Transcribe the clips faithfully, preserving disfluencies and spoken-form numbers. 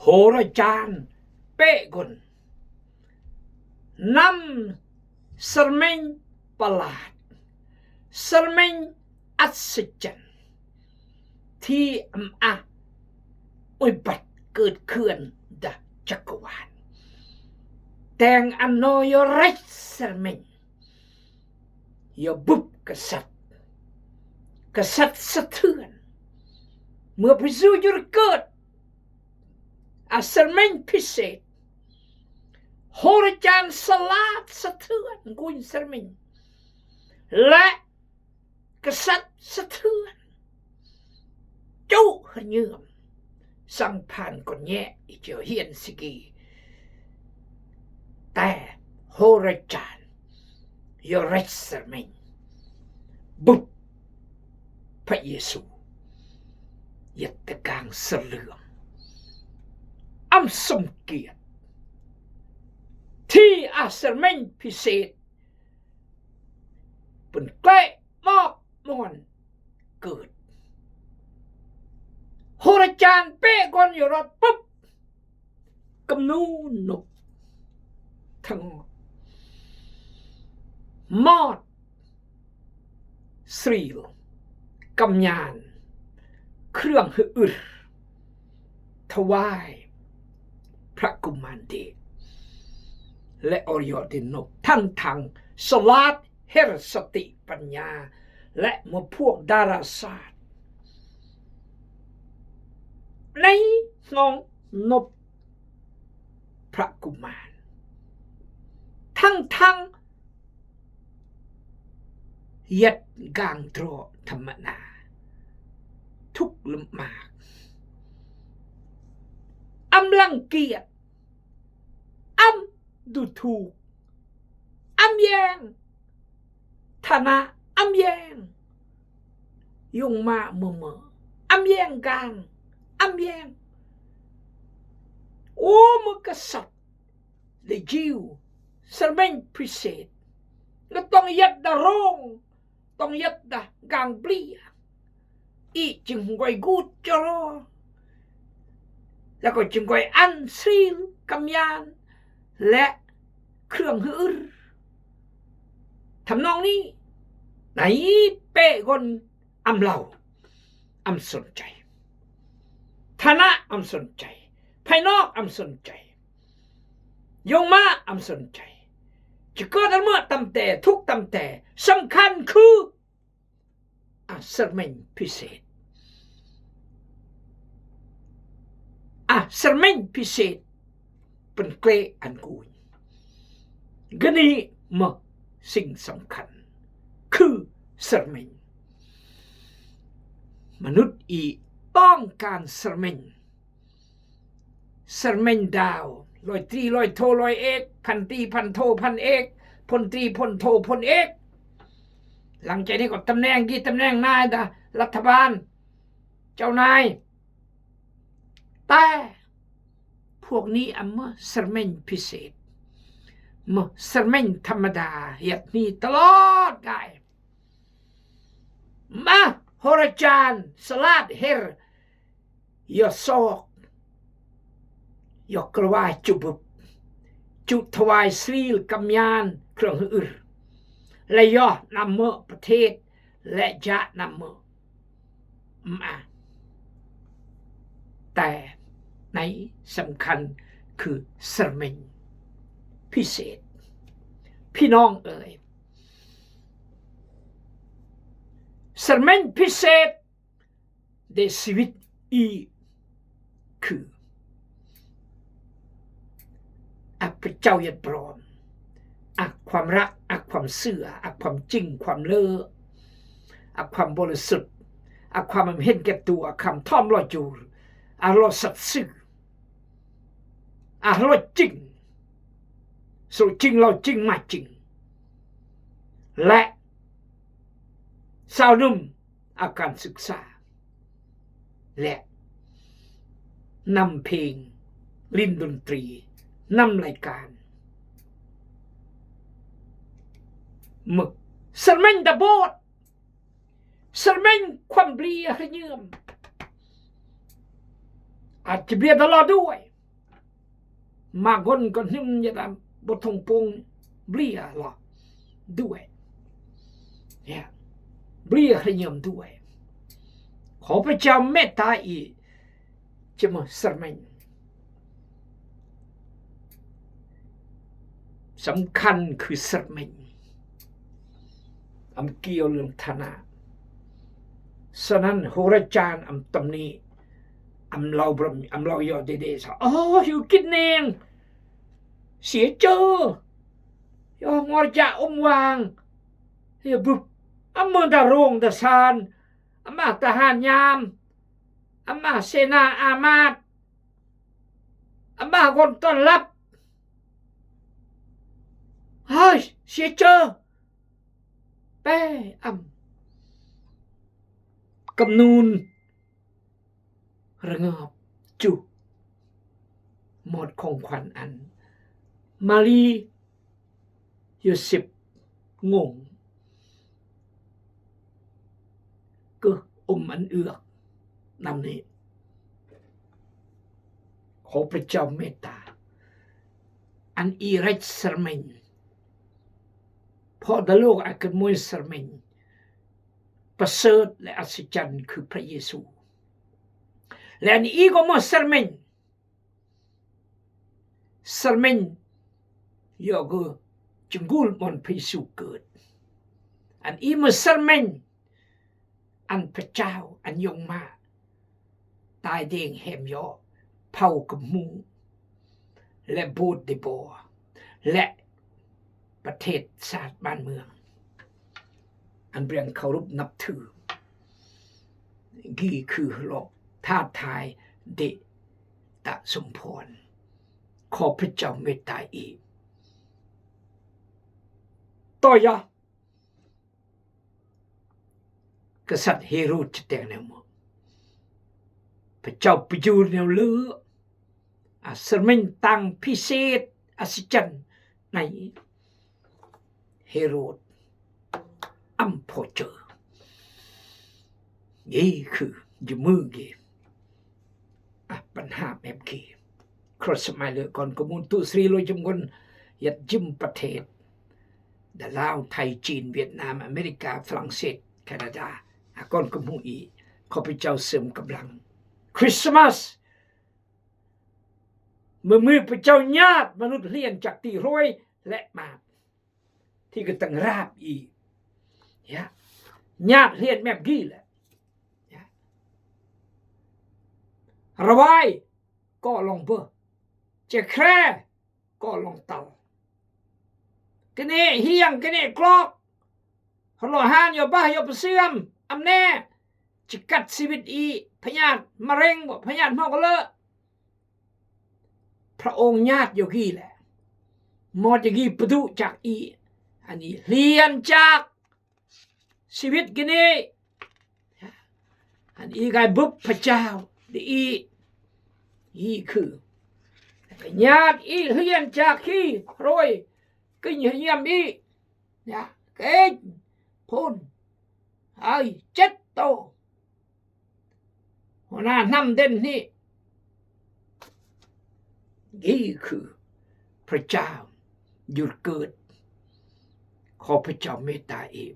Hora jan pegon. Nam sirmeng palat. Sirmeng at sejen. Ti am a oi bat kut kun da jagoan. Teng ano yo rej sirmeng. Yo bup kasat. Kasat satüan. Mepijujur kut. A sirmeng piset. Hora jan salat satüan gun sirmeng. Le kasat satüan. Ju hernyem. Sangpan kon nye ijo hien sigi. Te hora jan. Yo rej sirmeng. Bup. Pa Yesu. Yet tegang serlem. Am sumkiet. Ti a sirmeng piset. Pun kle mok mon kut. Hora jan pegon yo rot pup. Kemnu nup. Tang. Mot. Sril. Kamyan. Krang heur. Tawai. Pra kumande. Le oryo di nup. Tang tang. Salat. Her sati panya. Le mepuk darasat. Nai ngong nup. Pra kuman. Tang tang. Yet gang dro tamana. Thuk lemak. Am lang kiet. Am du thuk. Am yeng. Tana am yeng. Yung ma mama. Am yeng gang. Am yeng. O mekesat. Lejiu. Sirmeng piset. Ngetong yet da rong. Tong yet da gang blia. I jinggoy gut joro. Lako jinggoy an sril kamyan. Le krang heur. Tamnong ni. Nai pegon am lau. Am sun jai. Tana am sun jai. Painok am sun jai. Yung ma am sun jai. Jikot am ma tamte, thuk tamte. Samkhan khu. A sirmeng piset. A sirmeng piset. Pun kle an kuñ. Gani ma sing samkhan. Khu sirmeng. Manut i tong kan sirmeng. Sirmeng dau. Loi tri, loi tho, loi ek, phan tri, phan tho, phan ek, phon tri, phon tho, phon ek. Lang chai ni ko tamneng gi tamneng nai da. Lat thaban. Chau nai. Te. Phuak ni am ma sirmeng piset. Ma sirmeng thamada. Yet ni talot gai. Ma hora jan salat her. Yo sok. Yo klewai chubup. Chu thawai sril kamyan krang heur. Le yo nam ma pathet. Le ja nam ma. Ma. Te. Nai samkhan khu sirmeng. Piset. Pi nong ơi. Sirmeng piset. De siwit i khu. A pechau yet brom. A khwam rak, a khwam sưa, a khwam ching, khwam lơ. A khwam bole sut. A khwam am hen ketu, a khwam thom lo jur. A lo sat sư. A lo ching. Su ching lo ching ma ching. Le. Sao num a kan süksa. Le. Năm phim, lim dun tri, năm lai kan. Mơ. Sirmeng da bot. Sirmeng khwam bli a hriñum. A chi bli da lo duai. Magon kơ hnĭm ja đa bơtong pông blia lo. Due. Ya. Blia rơñơm due. Khŏ pơjao meta i. Chơmơ̆ sơrmeng. Sơmkhan khư sơrmeng. Am kiêu lưng thana. Sơnăn hora chan am tâm ni. Am lau bram, am lau yo dede sa. Oh, hiu kit neng. Sia chơ. Yo ngor ja um wang. Yo bụp. Am mơ da rong da san. Am ah tahan nham. Am ah sena amat. Am ah gon ton lăp. Hai, sia chơ. Pe am. Kơm nun. Rơngap chu. Một khong khuan ăn. Mari Yôsep ngông. Kơ ôm ăn ước. Năm ni. Khŏ pơjao meta. Ăn i rach sơrmeng. Pho da lok a kơ mui sơrmeng. Pơsơt lĕ asih chan khư Pha Yêsu. Lĕ ăn i gơmơi sơrmeng. Sơrmeng. Yo gơ chunggul mon Pha Yêsu kơt. Ăn i mơi sơrmeng. Ăn pơjao, ăn yong mă. Tai deng hem yo. Phao kơmu. Lĕ bôt dêh bô. Lĕ ประเทศชาติบ้านเมือง อันเรียงเคารพนับถือ Gi khư lok tha thai dêh ta sum phon. Khŏ pơjao meta i. Tơ ya. Kơsat Hêrôd chiteng neo mơ. Pơjao pơjur neo lơ. A sơrmeng tăng phi sêt asih chan nai. Hêrôd am pho chơ. Gi khư jơmư gi. A pơnhap ep gi. Cross mai lơ kon kơmun tu sri lo jơm kon yat jơm ประเทศ. Da Lao, Thai, Chin, Vietnam, America, Frangsêt, Canada. A kon kơmu i. Khŏ pơjao sơm kơblang. Christmas. Mơmui pơjao ñat mơnut hlien chak ti hrôi lĕ map. Ti kơtang rap i. Ya. Ñat hlien mep gi lĕ. Ya. Rawai. Kơ long bơ. Che kre. Kơ long tal. Kơnê̆ hiang, kơnê̆ klok. Hơlo han, yo bah, yo pơsơm. Amne. Chi kat sibit i. Pơñat. Mareng bơ. Pơñat mok lơ. Phrong ñat yo gi lĕ. Mot yo gi pơdu chak i. Ani hlien chak. Sibit gini. Ani i gai bŭp pơjao. Di i. I khư. Ñat i hlien chak hi. Hrôi. Kinh hiam i. Ya. Kinh. Phun. Ai, chết tô. Hona năm đến ni. Gi khư. Pơjao. Jur kơt. Khŏ pơjao meta i.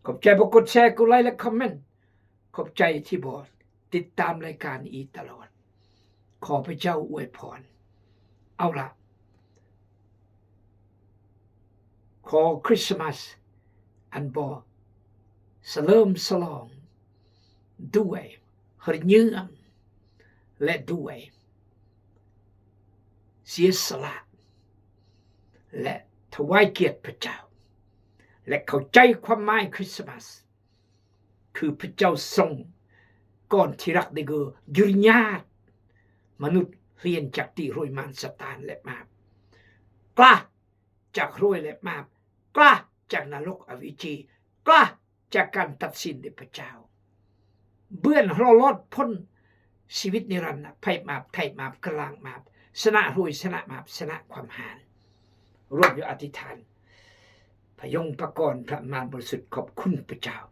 Khŏp chai bơ kut share, kut like, like, comment. Khŏp chai ti bơ. Titam lai kan i talon. Khŏ pơjao uai phon. Au la. Khŏ Christmas. An bơ. Salơm salong. Duai. Hơr ñơm. Lĕ duai. Sia sala. Lĕ thơwai kiet pơjao. Lĕ khŏ chai khua mai Christmas. Khư pơjao song. Kon thi răk dêh gơ jur ñat. Mơnut hlien chak ti hrôi man Satan lĕ map. Klah chak hrôi lĕ map. Klah chak na lok awi chi. Klah chak kan tat sin dêh pơjao. Bươn hlolot phun. Sibit ni ran na. Phai map, thai map, kơlang map. Sơnă hrôi, sơnă map, sơnă khua man. Rup yo ati than. Pha Yang, Pha Kon, Pha Aman Bơsut khŏp khun pơjao.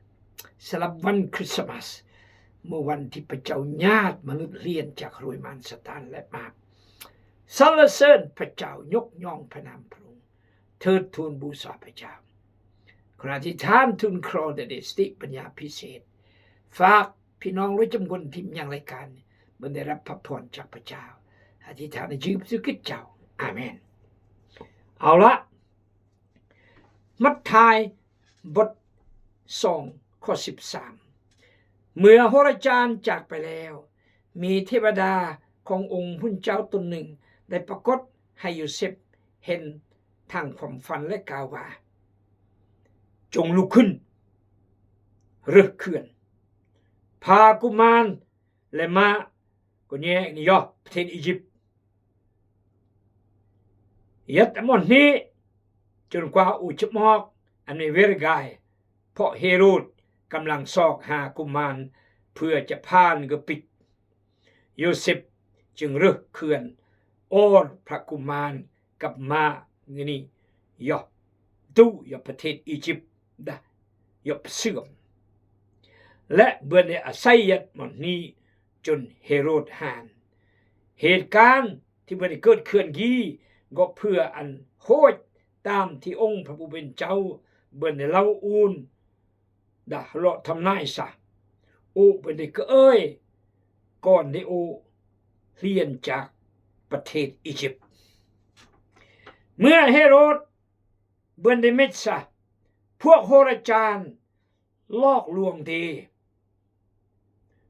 Sơlăp wan Christmas. Mơwan ti pơjao ñat mơnut hlien chak hrôi man Satan lĕ map. Salleh sön Pajao, nyok nyong panam prung. Thut thun bu sa Pajao. Kon adithan thun kro de de sti panya pisit. Fak pinong lu jem gun tim yang lekan. Bendera papon chak Pajao. Adithan jip sukit chao. Amen. Au la. Matthai บทสอง ข้อสิบสาม Mưa hora jan chak paleo, mi thevada kong ung hun chao tun ning, dai pakot hai Yosep hen thang khom fan le kawa. Jong lu khun, reh khön. Pha kuman le ma, kon nye ni yo, pthen Egypt. Yet amon ni, chun kwa u chmok, an mi wer gai, pok Herod, kamlang sok ha kuman, phua chaphan gepik. Yosep, ching reh khön, or pha kuman, kap ma ngini, yo, du yo pthen Egypt, da, yo psiom. Le buen de asai yet mon ni chun Herod han. Hekan, ti buen de kut khön gi, gop phua an hoj, tam ti ong pha bu ben chao, buen de lau un, da lo tham nai sa. U buen de kơ ơi, kon de u, hlien chak, pthen Egypt. Mưa Herod, buen de met sa, phuak hora jan, lok luong de.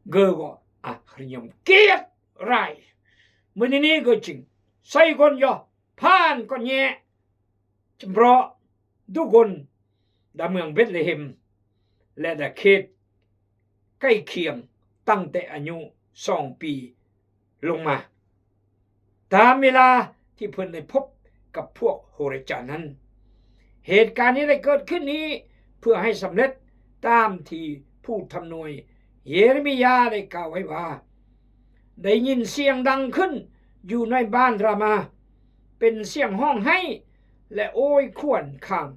Gơ go, a, hriñom kiet rai. Mưa ni ni gơ ching. Sai kon yo, phan kon nye. Chembro, du gon, da mương Bethlehem. Le da khet, kai khiang, tang te anyu, song pi, lung ma. Tamเวลาที่เพิ่นได้พบกับพวกโฮริจันนั้น เหตุการณ์นี้ได้เกิดขึ้นนี้เพื่อให้สำเร็จตามที่ผู้ทำนายเยเรมียาห์ได้กล่าวไว้ว่า ได้ยินเสียงดังขึ้นอยู่ในบ้านรามา เป็นเสียงฮ้องไห้และโอยครวญคราง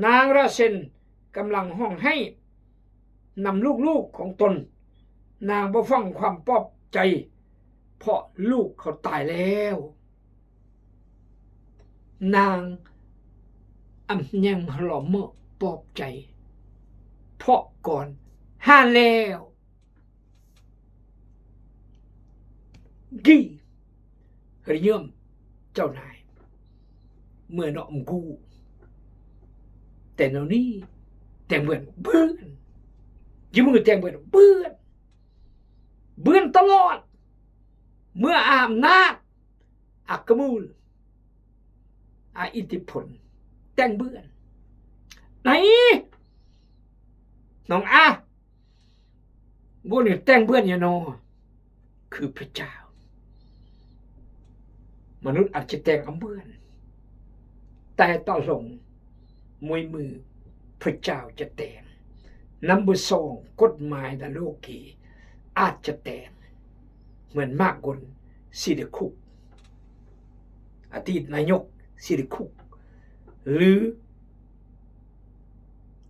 นางราเชลกำลังฮ้องไห้นำลูกๆของตน นางบ่ฟังความปลอบใจ เพราะลูกเขาตายแล้ว นางอำยังหลอมเมอะปลอบใจ เพราะก่อนห่านแล้ว Gi, hriñom, chao nai. Mưa no mgu. Te no ni, teng buen, buen. Ji mưa teng buen, buen. Buen ตลอด. Mưa a อำนาจ. A kemul. A อิทธิพล. Teng buen. Nai. Nong a. Buen ni teng buen ya no. คือพระเจ้า มนุษย์อาจจะแต่งอำเบือน แต่ต่อลง มวยมือ พระเจ้าจะแต่ง number สอง กฎหมายในโลกนี้ อาจจะแต่ง เหมือนมากกล สิริคุก อดีตนายก สิริคุก หรือ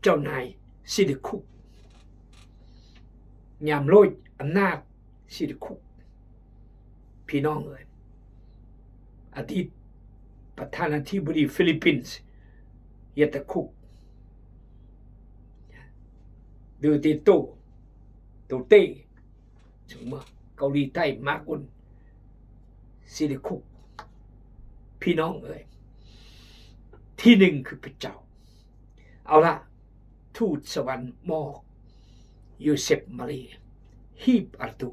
เจ้านาย สิริคุก ยามโลกอำนาจ สิริคุก พี่น้องเอ๋ย อดีตประธานาธิบดีฟิลิปปินส์ เฮียตะคุก ดูเตโต โตเต้ เกาหลีใต้ มาร์กอุน สิริคุก พี่น้องเอ๋ย ที่หนึ่งคือพระเจ้า เอาละ ทูตสวรรค์บอก โยเซฟ มารีย์ หีบประตู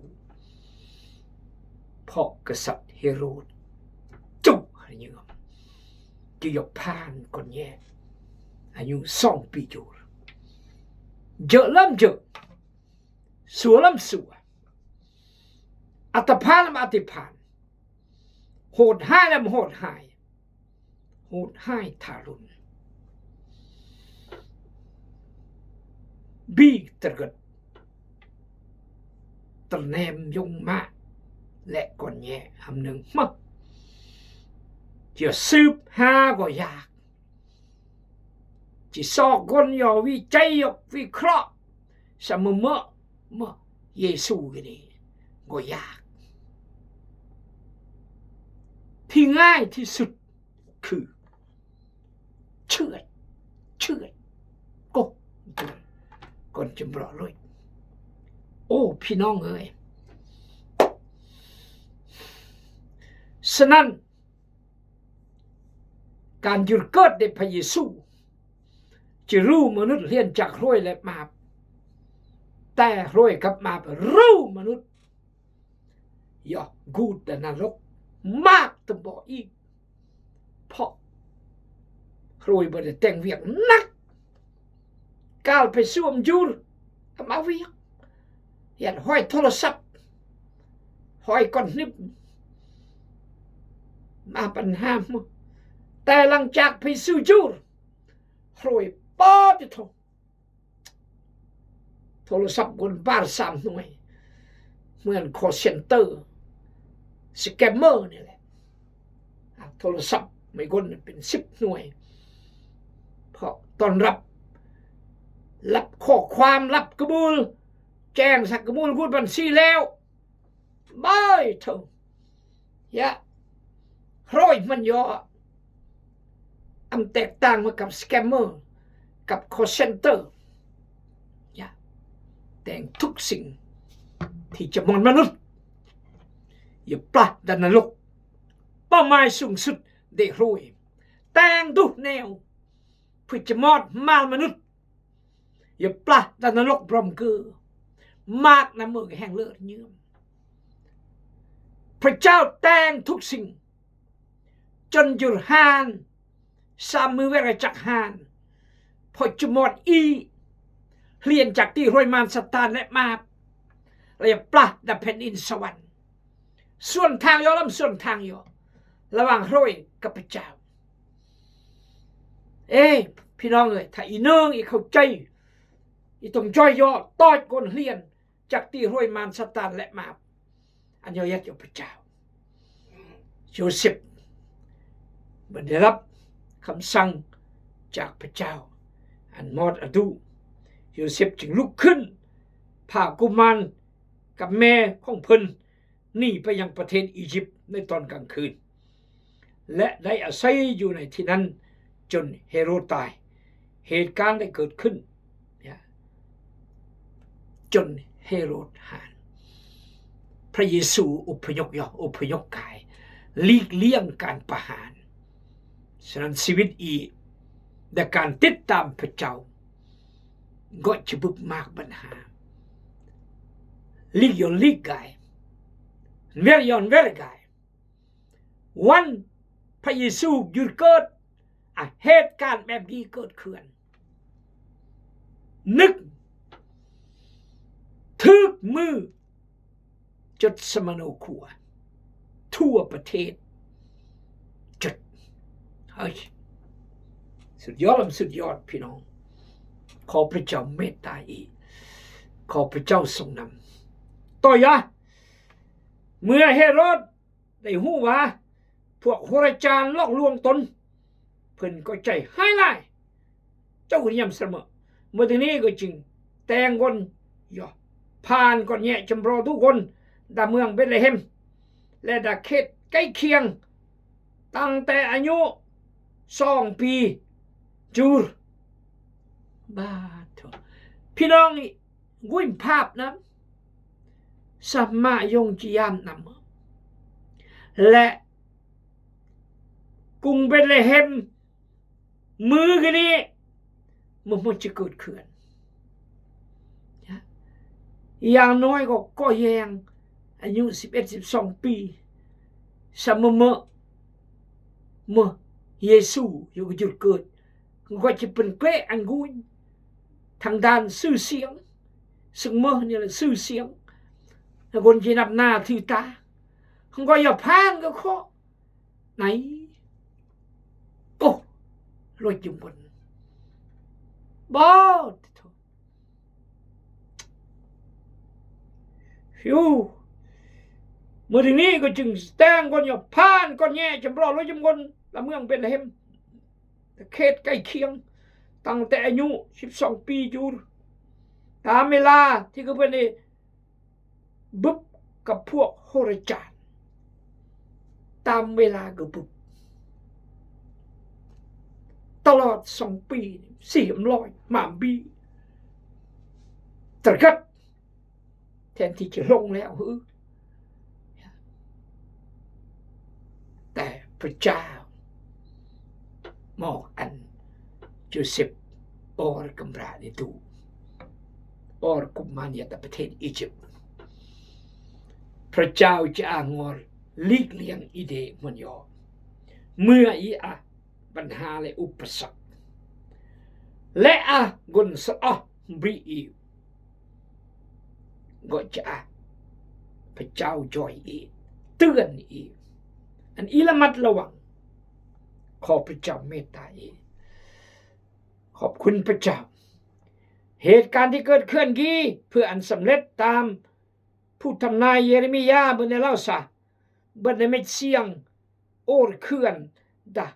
เพราะกษัตริย์เฮโรด จุกให้เยื่อม จะยกผ่านคนแย่ อายุสองปีอยู่ เยอะล้ำเยอะ สัวล้ำสัว อันตะพานล้ำอันตะพาน โหดห้ายล้ำโหดห้าย โหดห้ายทารุณ บีตะกึด ตะแหนมยงมะ และคนแย่หำหนึ่ง มะ จะสืบหาก็ยาก จะซอกคนย่อวิจัยยกวิเคราะห์ สะเมอเมอะ เมอะ เยซูกินี่ ก็ยาก ที่ง่ายที่สุดคือเฉือด เฉือด โก้ kon jembro luit. Ô, พี่น้องเอ๋ย Sơnăn การ jur kơt ของ Pha Yêsu ch- ru mơnut hlien jak hruê lĕ map. Te hruê kăp map ru mơnut yoh gŭ đa nan lôk, map tơm bok i. Pô, hruê bơ̆n teng wiăk năk. Kal Pha Yêsu ăm jur, ăm ao wiăk. Yat hoi thô la săp, hoi kon hnip, map ăn ham. Te lăng jak Pha Yêsu jur, hruê pô ti thô. Thô la săp gon bar sam hnuai. Mơ̆n call center, scammer ni lĕ. Thô la săp mơ̆n gon pin sip hnuai. Pô ton răp, lăp khŏ khuam, lăp kơmul, cheng sa kơmul gŭ ban si leo. Bai thơ. Ya. Hroi mơ̆n yoh. Ăm tek tang mă kăp scammer, kăp call center. Ya. Teng thŭk sing. Thi chơmon mơnut. Ya plah đa nan lôk. Pơmai sung sut đe hroi. Teng duh neo. Phi chơmot mal mơnut. Ya plah đa nan lôk brom kơ. Mak na mơ̆ heng lơr nhơm. Pha Jao teng thŭk sing. Chon jur han. Sa mơ wer jak han. Pho chơmot i. Hlien jak ti hroi man Satan lĕ map. Lĕ ya plah đa phen in sawan. Xuân tháng yoh lăm xuân tháng yoh. Lawang hroi kơ Pha Jao. Ê, พี่น้อง ơi, tha i nơng i khâu chay. I tong joi yoh, toch kon hlien. Jak ti hroi man Satan lĕ map. Ăn yoh yat yoh Pha Jao. Yôsep. Bơ̆n đe lăp khăm sang jak Pha Jao. Ăn mot adŭ. Yôsep jing lŭk khưn. Pha kuman kăp me khong phơn. Ni pơ yang ประเทศอียิปต์ ในตอนกลางคืน และได้อาศัยอยู่ในที่นั้นจนเฮโรดตาย เหตุการณ์ได้เกิดขึ้น เนี่ย จนเฮโรดหาน พระเยซูอพยพ ยอ อพยพกาย หลีกเลี่ยงการประหาร ฉะนั้นชีวิตอี และการติดตามพระเจ้า ก็จะบึบมากปัญหา หลีกยอนหลีกกาย เวียนยอนเวียนกาย วันพระเยซูหยุดเกิด อ่ะ เหตุการณ์แบบนี้เกิดขึ้น นึก ถึกมือ จดสมโนครัว ทั่วประเทศ จด เฮ้ย สุดยอด สุดยอด พี่น้อง ขอพระเจ้าเมตตาอีก ขอพระเจ้าทรงนำ ต่อยะ เมื่อเฮโรด ได้ฮู้ว่า พวกโหราจารย์หลอกลวงตน เพิ่นก็ใจฮ้ายหลาย เจ้าก็เยี่ยมเสมอ เมื่อถึงนี้ก็จึงแต่งกอน ยอ ผ่านกอนแยะจำรอทุกคน ดาเมืองเบธเลเฮม และดาเขตใกล้เคียง ตั้งแต่อายุสองปี จูร บาดโถ พี่น้อง นี่ กุยภาพนะ สามะยงจิยามนำ และ กรุงเบธเลเฮม มื้อกี้นี้ มัน มันจะเกิดขึ้น อย่างน้อยก็ ก็ยัง อายุสิบเอ็ด สิบสองปี สามะเมอะ เมื่อเยซูอยู่ก็หยุดเกิด ก็จะเป็นเกรดอันกุย ทางด้านชื่อเสียง ซึ่งเมื่อนี่แหละชื่อเสียง แล้วคนจะนับหน้าถือตา ก็อย่าพลาดก็ขอ ไหน โอ้ รถยนต์บน บาดโถ หิว เมื่อถึงนี้ก็จึงแต่งกอน ยอ ผ่านกอนแยะจำรอรถยนต์บน ละเมืองเบธเลเฮม เขตใกล้เคียง ตั้งแต่อายุสิบสองปี จูร ตามเวลาที่เขาเพิ่นได้ บึบกับพวกโหราจารย์ Tam wela gubuk. Talot song pi, si mloi, mambi. Tergat. Ten ti ci long leo hu. Te pejao. Mo an Joseph or kembra ni tu. Or kumania ta peten Egypt. Pejao ci angor lik liang ide monyo. Mưa i a, ban ha le upasak. Le a gun sa a bri i. Go cha. Pejao joi i. Tươn i. An i la mat lawang. Kho pejao meta i. Kho khun pejao. เหตุการณ์ที่เกิดขึ้นนี้ เพื่ออันสำเร็จตามผู้ทำนายเยเรมียาห์ เบิ่นในเล่าซะ เบิ่นในเม็ดเสียง โอรเคือน ดะ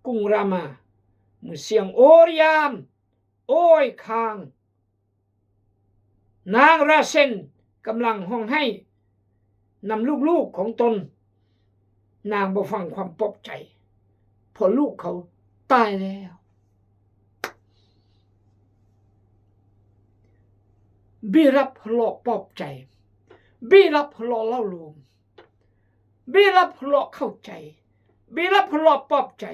กรุงรามา เมื่อเสียงโอรยาม โอยคาง นางราเชลกำลังฮ้องไห้นำลูกๆของตน นางบ่ฟังความปลอบใจ เพราะลูกเขาตายแล้ว บ่ได้รับหัวเราะปลอบใจ บ่ได้รับหัวเราะเล่าโลม บ่ได้รับหัวเราะเข้าใจ บ่ได้รับหัวเราะปลอบใจ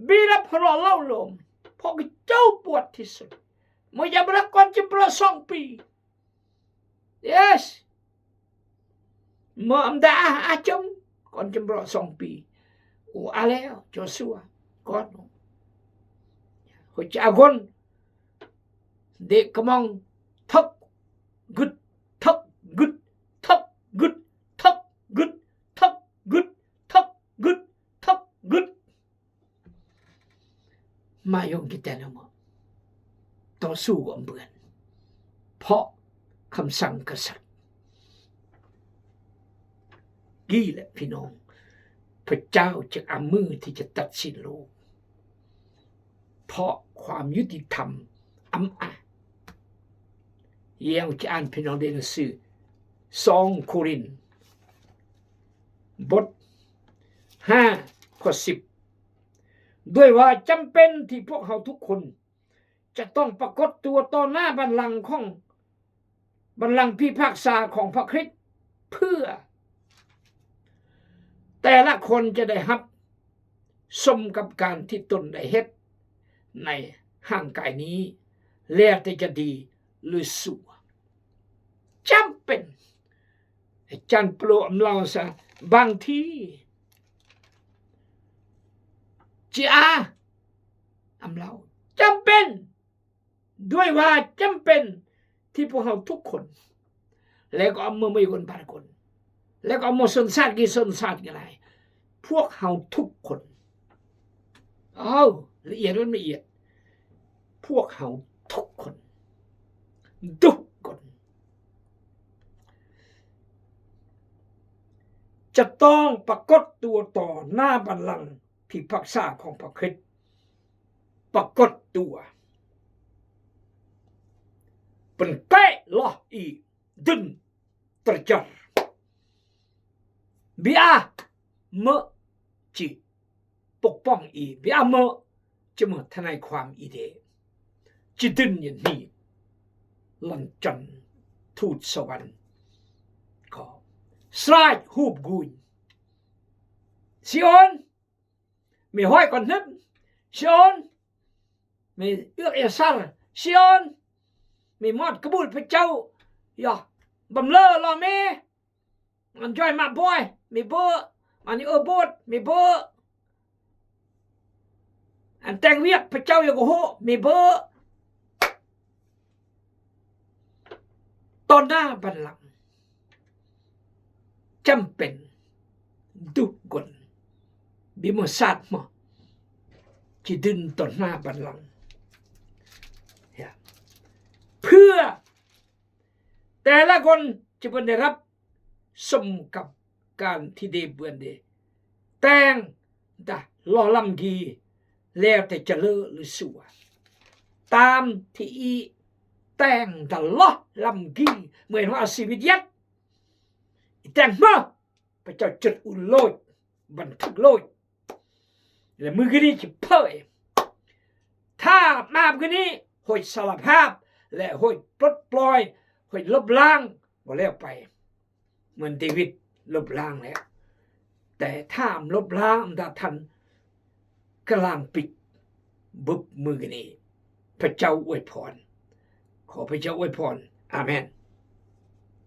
บ่ได้รับหัวเราะเล่าโลม เพราะเจ้าปวดที่สุด เมื่อยังบ่ได้ก่อนจะปลอดสองปี Yes. Mo amda ah, ah, chum. Kon chum bro song pi. U ale, Joshua. Kon. Hoi cha gon. De kemong. Thok. Gut. Thok. Gut. Thok. Gut. Thok. Gut. Thok. Gut. Thok. Gut. Thok. Gut. มาย่องกินแต่ละมื้อ ต่อสู้กับเพื่อน เพราะคำสั่งกษัตริย์ กี้แหละพี่น้อง พระเจ้าจะเอามือที่จะตัดสินโลก เพราะความยุติธรรมอำอาจ เยี่ยงที่อ่านพี่น้องได้หนังสือ สองโครินธ์ บทห้า ข้อสิบ ด้วยว่าจำเป็นที่พวกเฮาทุกคนจะต้องปรากฏตัวต่อหน้าบัลลังก์ของ บัลลังก์พิพากษาของพระคริสต์ เพื่อ แต่ละคนจะได้ฮับ สมกับการที่ตนได้เฮ็ด ในร่างกายนี้ แล้วแต่จะดีหรือชั่ว จำเป็น อาจารย์โปรดเล่าซะ บางที จะ อำเล่า จำเป็น ด้วยว่าจำเป็นที่พวกเฮาทุกคน แล้วก็เอามือมาอยู่กันบางคน แล้วก็เอามาชนชาติกี่ชนชาติก็ได้ พวกเฮาทุกคน เอา ละเอียดมันละเอียด พวกเฮาทุกคน ทุกคน จะต้องปรากฏตัวต่อหน้าบัลลังก์พิพากษาของพระคริสต์ ปรากฏตัว เป็นแกะลออี ดึน ตระจัร เบียเมอะจิ ปกป้องอี เบียเมอะจะเมอะทนายความอีเด จิดึนอย่างนี้ หล่อนจันทูตสวรรค์ ก็ สลายฮูบกุญ ซีโอน มีฮ้อยก่อนนึบ ซีโอน มีเอือกเอซาร์ ซีโอน มีมอดกระบูดพระเจ้า ยอ บำเลอลอเม มันจ้อยมาบ่อย มีเบอร์ มันนี่เออโบสถ์ มีเบอร์ อันแต่งเวียกพระเจ้ายังโอ้โห มีเบอร์ ต่อหน้าบัลลังก์ จำเป็น ทุกคน เบียเมอะชาติเมอะ จะดึนต่อหน้าบัลลังก์ เพื่อ แต่ละคนจะเปิ้นได้ฮับ สมกับการตี้เดเปิ้นได้แต่ง ดะ ลอลำกี แล้วแต่จะเลอหรือซัว ตามตี้อีแต่ง ดะ ลอลำกี เหมือนว่าชีวิตยัด อีแต่งมา พระเจ้าจัดอุโลก บันทึกโลก Lè mui gini chi pau. Tha map gini, hoi sala hap, lè hoi plot ploi, hoi lop lang, ngoleo pai. Mơn David lop lang lè. Tè tha ăm lop lang, ăm da than kơlang pit. Bưp mui gini. Pachau oi phon. Khoi pachau oi phon. Amen.